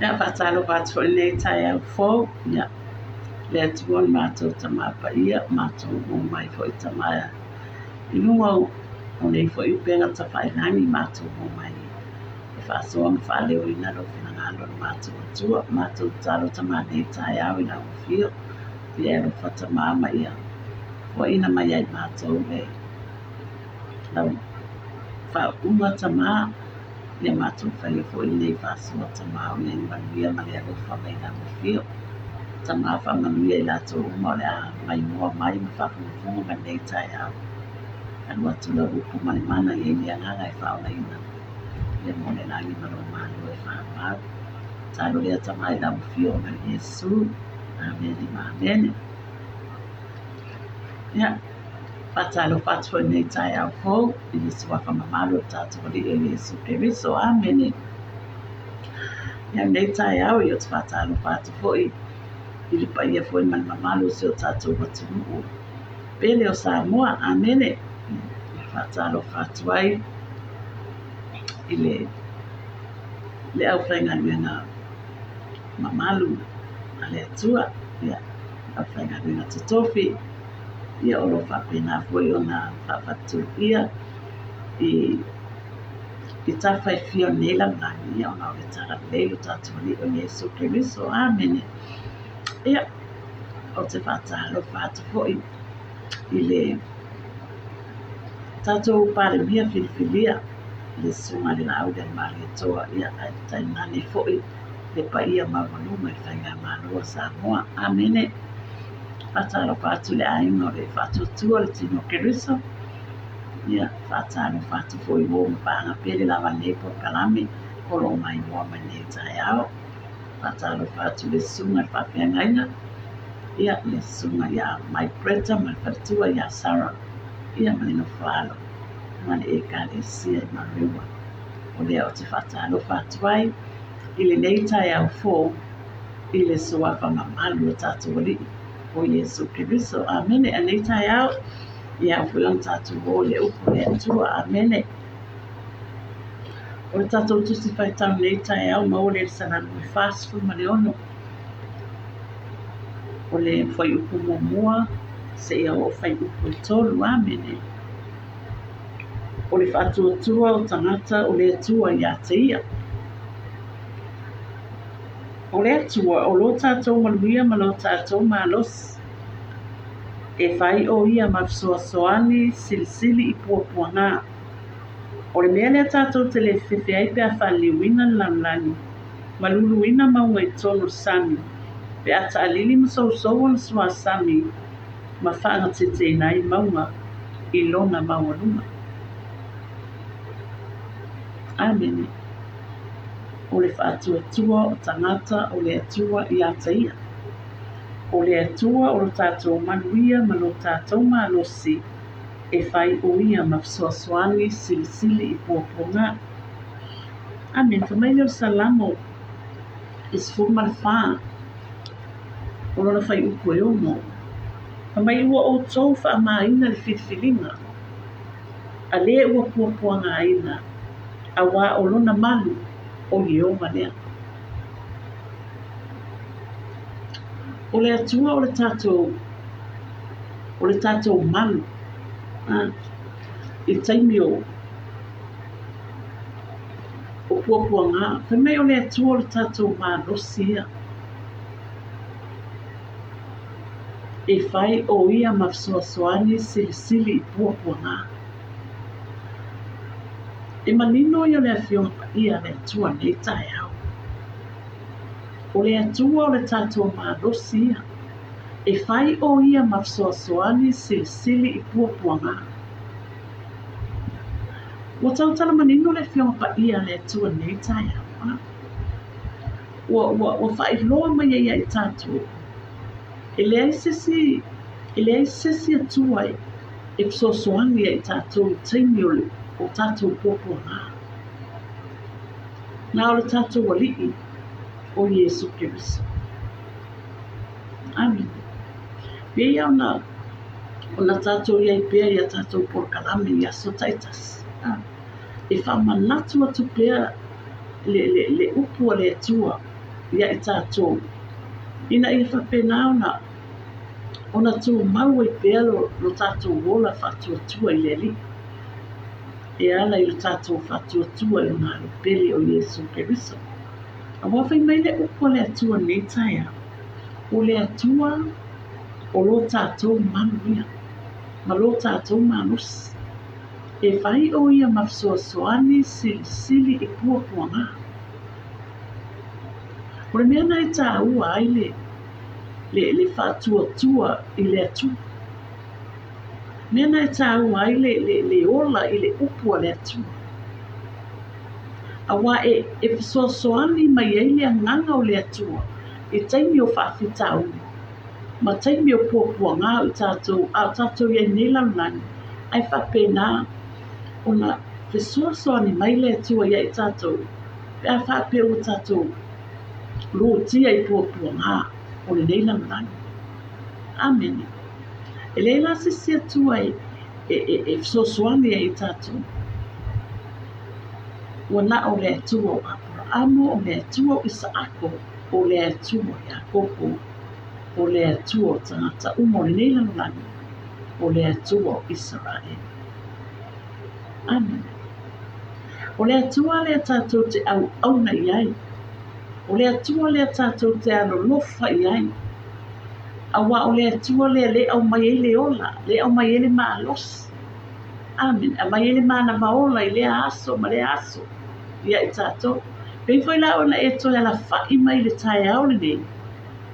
Ia, faatalofa atu foi i lenei taeao fou. Ia, le Atua le matou Tama Paia, matou omai foi Tama i luga o nei foi upega tafailagi, matou omai e faasoa ma faaleoina lou finagalo le matou Atua. Matou tatalo Tama i lenei taeao i lau afio, ia e alofa Tama ma ia foaiina mai ia i matou le lau faauuga Tama. Ia matou faia foi lenei faasoa Tama o i ai le manuia ma le alofa mai lau afio. Tama faamanuia i latou uma o le a maimoa mai ma faafogafoga mai lenei taeao. Alu atu lau upu ma le mana i ai le agaga e faaolaina ia mo le lagi ma lou Malo e faamau. Tatalo lea Tama i lau afio ona o Iesu. Amene ma amene. Ia, faatalofa atu foi i lenei taeao fou i le suafa mamalu o le tatou Alii o Iesu Keriso. Amene. Ia, lenei taeao, ia ou te faatalofa atu foi i le paia foi ma le mamalu o si o tatou atunuu pele o Samoa. Amene. E faatalofa atu ai i le aufaigaluega mamalu a le Atua, ia, aufaigaluega totofi, ia o lo o faapena foi ona faafatuluia i tafa e fia o lenei lalolagi, ia ona o le talalelei lo tatou Alii o Iesu Keriso. Amene. Ia, ou te faatalofa atu foi i le tatou Palemia filifilia, le Susuga i le Laau Lealomalietoa, ia ae tainane foi le paia maualuga i le Faigamalo a Samoa. Amene. Faatalofa atu i le aiga o le Faatuatua le Tino o Keriso. Ia, faatalofa atu foi i uo ma paaga pele lava lenei polokalame o lo o maimoa mai nei taeao. Faatalofa atu i le susuga i le faafeagaiga, ia, le susuga ia Mike Bretta ma le faletua ia Sarah, ia ma le nofo-alo ma le Ekalesia i Marewa. O lea ou te faatalofa atu ai i lenei taeao fou i le suafa mamalu o tatou Alii o Iesu Keriso. Amene. A nei taeao, ia ao foi ona tatou o i le upu a le Atua. Amene. O le tatou Tusi Faitau i lenei taeao maua lea i le Salamo e 46. O le fuaiupu muamua seia oo fuaiupu e 3. Amene. O le faatuatua o tagata o le Atua ia te ia. O le Atua o lo tatou manuia ma lo tatou malosi. E fai ʻo ia ma fesoasoani silisili i puapuaga. O le mea lea tatou te le fefe ai pe a faaliliuina le lalolagi, ma luluina mauga i totonu o le sami, pe a taalili ma sousou ona suasami ma faagateteina ai mauga i lona maualuga. Amene. O le faatuatua o tagata o le Atua ia te ia. O le Atua o lo tatou manuia ma lo tatou malosi, e fai ʻo ia ma fesoasoani silisili i puapuaga. Amene. Fai mai lea o le Salamo e 14, o lona fuaiupu e 6. Fai mai, Ua outou faamāina le filifiliga a le ua puapuagaina, auā o lona malu o Ieova lea. O le Atua o le tatou, o le tatou malu i taimi o puapuaga. Fai mai o le Atua o le tatou malosi ia. E fai ʻo ia ma fesoasoani silisili i puapuaga. E manino ia o le Afioga Paia a le Atua i lenei taeao. O le Atua o le tatou malosi ia. E fai ʻo ia ma fesoasoani silisili i puapuaga. Ua tautala manino le Afioga Paia a le Atua i lenei taeao. Ua, ua, ua faailoa mai ai ia i tatou, e leai se isi, e leai se isi Atua e, e fesoasoani ia i tatou i taimi o le, o tatou puapuaga. Na o le tatou Alii, o Iesu Keriso. Amene. Pei ona, ona tatou i ai pea i a tatou polokalame i aso taitasi, e faamanatu atu pea le, le, le upu a le Atua ia i tatou, ina ia faapena ona ona tumau ai pea lo, lo tatou ola faatuatua i le Alii, e ala i lo tatou faatuatua i lona Alo pele o Iesu Keriso. Aua fai mai le upu a le Atua i lenei taeao, o le Atua o lo tatou malu ia, ma lo tatou malosi. E fai ʻo ia ma fesoasoani silisili i puapuaga. O le mea lena e tāua ai le, le, le faatuatua i le Atua. O le mea lena e tāua ai le, le, le ola i le upu a le Atua. Aua e, e fesoasoani mai ai le agaga o le Atua i taimi o faafitauli ma taimi o puapuaga o i tatou, a o tatou i ai nei lalolagi, ae faapena ona fesoasoani mai le Atua ia i tatou pe a faapea ua tatou lutia i puapuaga o lenei lalolagi. Amene. E leai la se isi Atua e, e, e, e fesoasoani ai i tatou. Ua na o le Atua o Aparaamo, o le Atua o Isaako, o le Atua o Iakopo, o le Atua o tagata uma o lenei lalolagi, o le Atua o Isaraelu. Amene. O le Atua lea tatou te auauna i ai. O le Atua lea tatou te alolofa i ai. Aua o le Atua lea le aumai ai le ola, le aumai ai le malosi. Amene. Aumai ai le manava ola i lea aso ma lea aso ia i tatou. Pei foi la ona e toe alafai mai i le taeao lenei,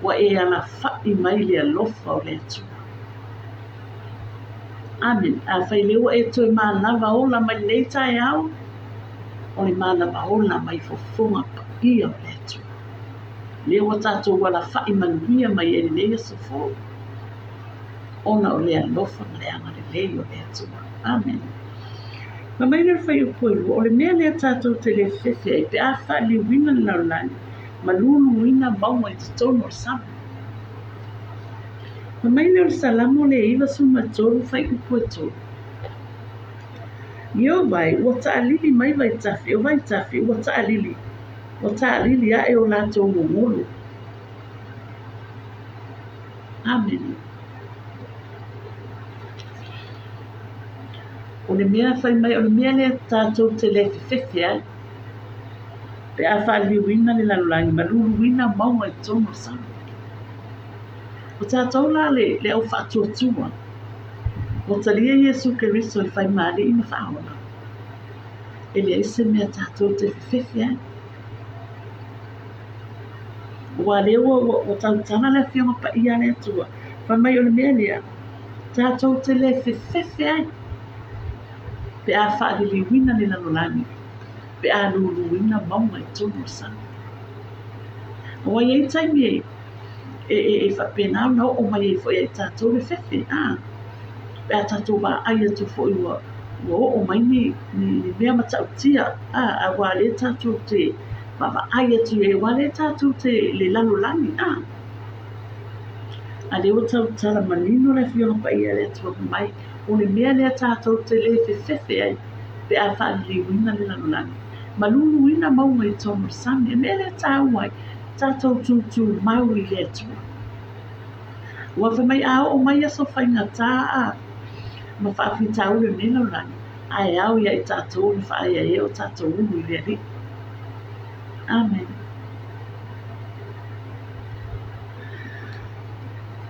ua e alafai mai i le alofa o le Atua. Amene. Afai lea ua e toe manava ola mai lenei taeao, o le manava ola mai fofoga paia o le Atua. Lea ua tatou alafai manuia mai ai lenei aso fou, ona o le alofa ma le agalelei o le Atua. Amene. Fai mai le fuaiupu e 2, o le mea lea tatou te le fefe ai pe a faaliliuina le lalolagi ma luluina mauga i totonu o le sami. Fai mai lea o le Salamo le 93 fuaiupu e 3. Ieova e, ua taʻalili mai vaitafe, o vaitafe, ua taʻalili, ua taʻalili aʻe o latou gogolo. Amene. O le mea fai mai, o le mea lea tatou te le fefefe ai, pe a faaliliuina le lalolagi ma luluina mauga i totonu o le sami. O tatou la le, le au faatuatua, ua talia Iesu Keriso e fai ma Alii ma Faaola, e leai se mea tatou te fefefe ai. Aua lea ua, ua, ua tautala le Afioga Paia a le Atua, fai mai o le mea lea, tatou te le fefefe ai pe a faaliliuina le lalolagi, pe a luluina mauga i totonu o le sami. Aua e i ai taimi e, e, e, e faapena ona oo mai ai foi ia i tatou le fefe, a, pe a tatou vaai atu foi ua, ua oo mai ni, ni, ni mea matautia, a, aua lea tatou te vaavaai atu i ai, aua lea tatou te le lalolagi, a. A lea ua tautala manino le Afioga Paia a le Atua fai mai, o le mea lea tatou te le fefefe ai pe a faaliliuina le lalolagi, ma luluina mauga i totonu o le sami. O le mea lea e taua ai, tatou tūtūmau i le Atua. Ua fai mai a oo mai aso faigata a ma faafitauli o lenei lalolagi, ae ao ia i tatou ona faaeaea o tatou ulu i le Alii. Amene.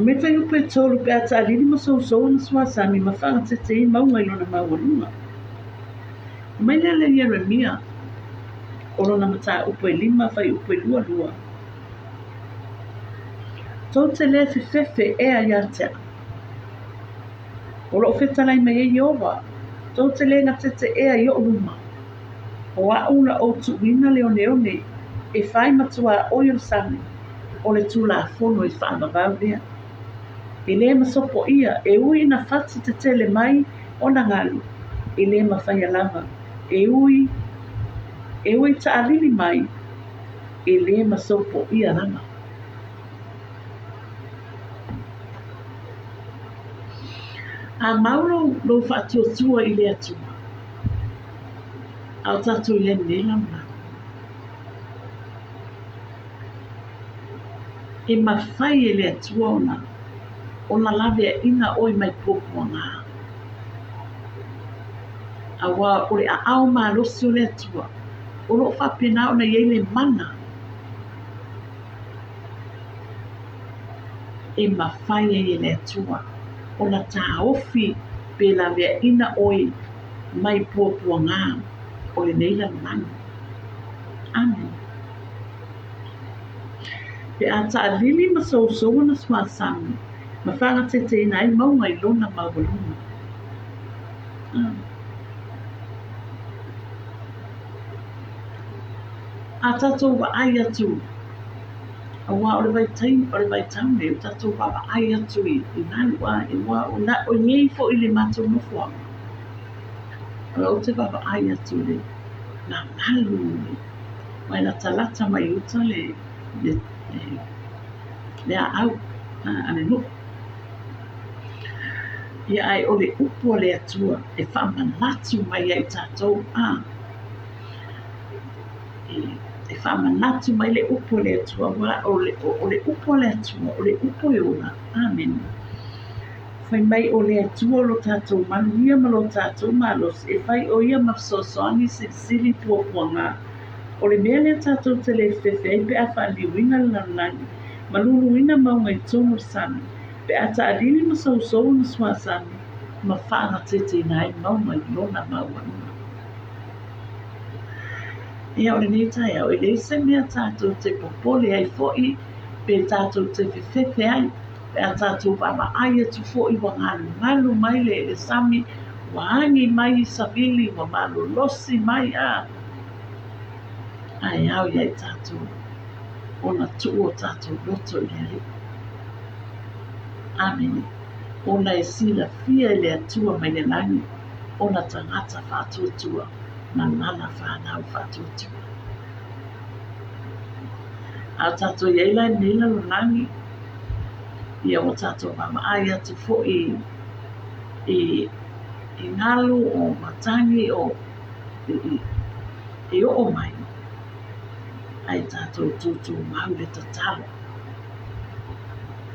Me fuaiupu e tolu pe a taalili ma sousou ona suasami ma faagatete ai mauga i lona maualuga. Mai lea le Ieremia, o lona mataupu e lima fuaiupu e 22. Tou te le fefefe ea ia te au. O loo fetalai mai ai Ieova, tou te le gatete ea i oʻu luma. O aʻu la ou tuuina le oneone e fai ma tuaoi o le sami, o le Tulafono e faavavau lea. E le masopoia, e ui ina fati tetele mai ona galu, e le mafaia lava, e ui, e ui taalili mai, e le masopoia lava. A mau lou, lou faatuatua i le Atua, a o tatou i ai nei lalolagi. E mafai e le Atua ona ona laveaiina oe mai puapuaga. Aua o le aao malosi o le Atua, o lo o faapena ona i ai le mana e mafai ai e le Atua ona taofi pe laveaiina oe mai puapuaga o lenei lalolagi. Amene. Pe a taalili ma sousou ona suasami ma faagateteina ai mauga i lona maualuga. A tatou vaai atu, aua o le vaitaimi, o le vaitau nei, o tatou vaavaai atu i galu, aua o nei foi le matou nofoaga. O ou te vaavaai atu i le mamalu Ua e latalata mai i uta le aau a le nuu. Ia ae o le upu a le Atua e faamanatu mai ia i tatou, a, e faamanatu mai le upu a le Atua, aua o le upu a le Atua, o le upu e ola. Amene. Fai mai o le Atua o lo tatou manuia ma lo tatou malosi, e fai ʻo ia ma fesoasoani silisili puapuaga. O le mea lea tatou te le fefe ai pe a faaliliuina le lalolagi ma luluina mauga i totonu o le sami, pe a taalili ma sousou ona suasami ma faagateteina ai mauga i lona maualuga. Ia, o lenei taeao, e leai se mea tatou te popole ai foi pe tatou te fefefe ai. Pe a tatou vaavaai atu foi ua galugalu mai le sami, ua agi mai i savili, ua malolosi mai, a, ae ao ia i tatou ona tuu o tatou loto i le Alii. Amene. Ona e silafia e le Atua mai le lagi ona tagata faatuatua ma lana fanau faatuatua. A o tatou i ai la i lenei lalolagi, ia ua tatou vaavaai atu foi i galu o matagi o e oo mai, ae tatou tutumau le tatalo.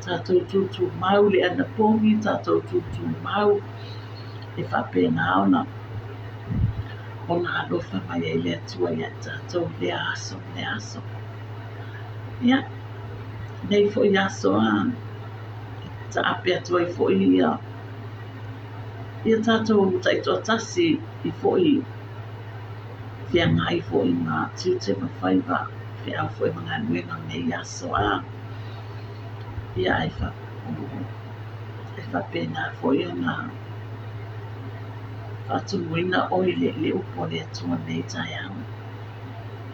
Tatou tutumau le anapogi, tatou tutumau e faapena ona ona alofa mai ai le Atua ia i tatou i lea aso ma lea aso. Ia, nei foi aso a, e taape atu ai foi ia ia tatou taitoatasi i foi feagai foi ma tiute ma faiva, feau foi ma galuega o lenei aso a. Ia ae e faapena foi ona faatumuina oe i le upu a le Atua i lenei taeao.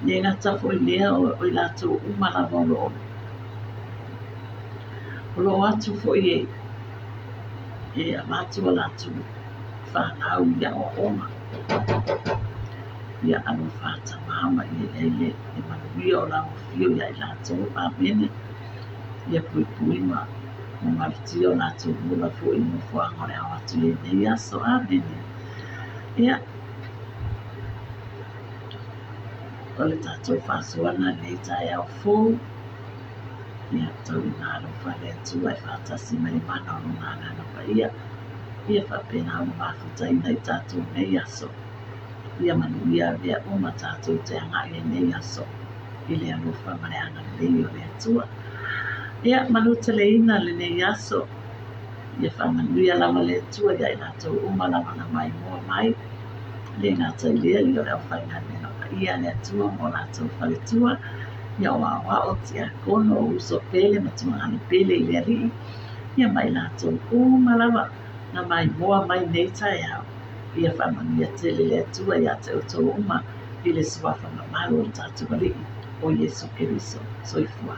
E le gata foi i lea o i latou uma lava o lo o atu foi e avatu a latou fanau i aoaoga. Ia alofa tama ma ia i ai le manuia o lau afio ia i latou. Amene. Ia puipui ma malutia o latou ola foi i nofoaga o le ao atu i lenei aso. Amene. Ia, o le tatou faasoaga lenei taeao fou, ia tau ina alofa le Atua e faatasi ma le mana o Lona Agaga Paia, ia faapena ona mafutaina i tatou nei aso. Ia manuia mea uma tatou te agai i lenei aso i le alofa ma le agalelei o le Atua. Ia, manuteleina lenei aso, ia faamanuia lava le Atua ia i latou uma lava na maimoa mai, e le gata i lea, ia o le aufaigaluega paia a le Atua ma o latou faletua, ia o aoao, tiakono, o uso pele ma tuagana pele i le Alii, ia ma i latou uma lava na maimoa mai nei taeao. Ia faamanuia tele le Atua ia te outou uma i le suafa mamalu o le tatou Alii o Iesu Keriso. Soifua.